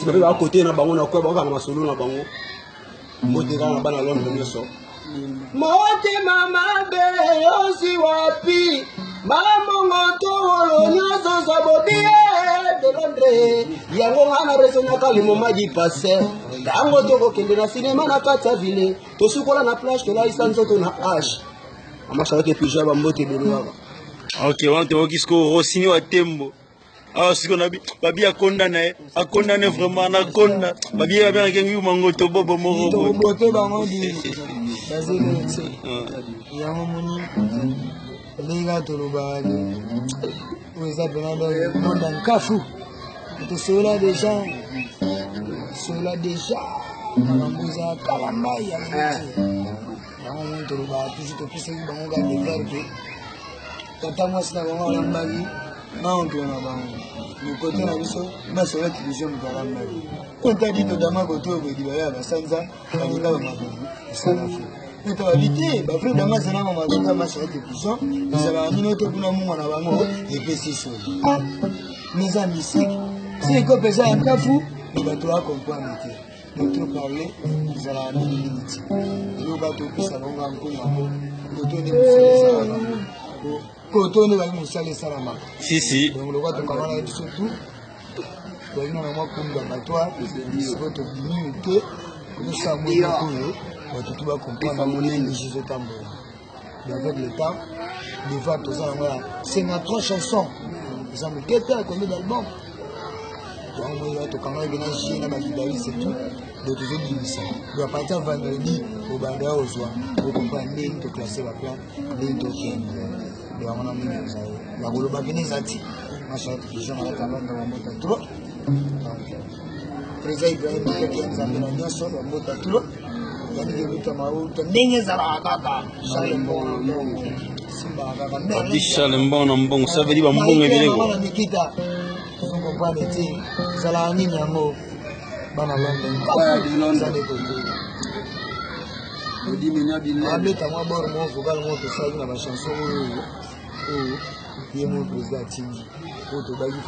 Nsima mpe bakote na bango na kwa bakokanga masolo na bango. Mbote kaka na bana Londres nyonso. Motema mabe ozi wapi mambongo towolo nyonso za bobie de Londres yango nga na resonaka le moment du passé ntango tokokende na sinema na kati ya ville tosukola na plage tolalisa nzoto na h mama charlotte epuja bambote ebele kaka. Ok, wana toyoki sikoyo Rossini wa Tembo. Awa sikoyo na babi akonda na ye, akonda ne vraiment anakonda. Babi ye babengaki yango yuma ngoto bobo moko boye. Tobote bango di bazeli yango moni ndenge kaka tolobaka ke oyo eza mpena donc monde ya nkafu. Tosolola deja, solola deja makambo eza kala mai yango te. Yango moni tolobaka toujours, topesaki bango kaka devoir ke tata mwasi na bango alambaki na oncle na bango mokote na biso masolo television moto alambaki otadi todama kote oyo boyedi baya basanza balinga bamakambo esala fo ete babi te bavrai dama azala bamakambo ya masolo television ezalaka nini oto kuna mungwa na bango epesi solo mais eza misiki si ekope eza ya nkafu me bato bacomprendre te. Mais trop parler ezalaka mingi mingi ti eloko bato opesa bango kaka nkongo yango koto nde mosala esalamaka, koto nde baki mosala esalamaka. Si si. Donc lokola tokangana ye biso tout toyaki na mwa kumba abattoir, sikoyo tobimi moke tosala mwa eloko oyo bato tu bacomprendre monene ezotambola. Mais avec le temps devoir toza yango ya 53 chansons eza moke te, combien d'album yango moi tokangaki mpena jie na baguitariste et tout. Donc tozobimisa donc à partir ya vendredi obanda ya kozwa okomprendre ndenge toclasse baplan, ndenge tokende. Donc yango na moni eza ye ya koloba mpena eza ti masha télévision na kati ya Londres bambota trop. Donc président Ibrahim Keke ya Nzambe na nyonso bambota trop yaniki eluta mauta ndenge ezalaka kaka Charles Mbongo na mbongo simbaka kaka. Babi Charles Mbongo na mbongo, ça veut dire bambongo ebele ko. Na Nikita tozokomprendre te ezalaka nini yango bana London eza nde kote abeta mwa bor moko vocal moko tosalaki na bachanson oyo oyo ye mo président atindi oyo tobaki.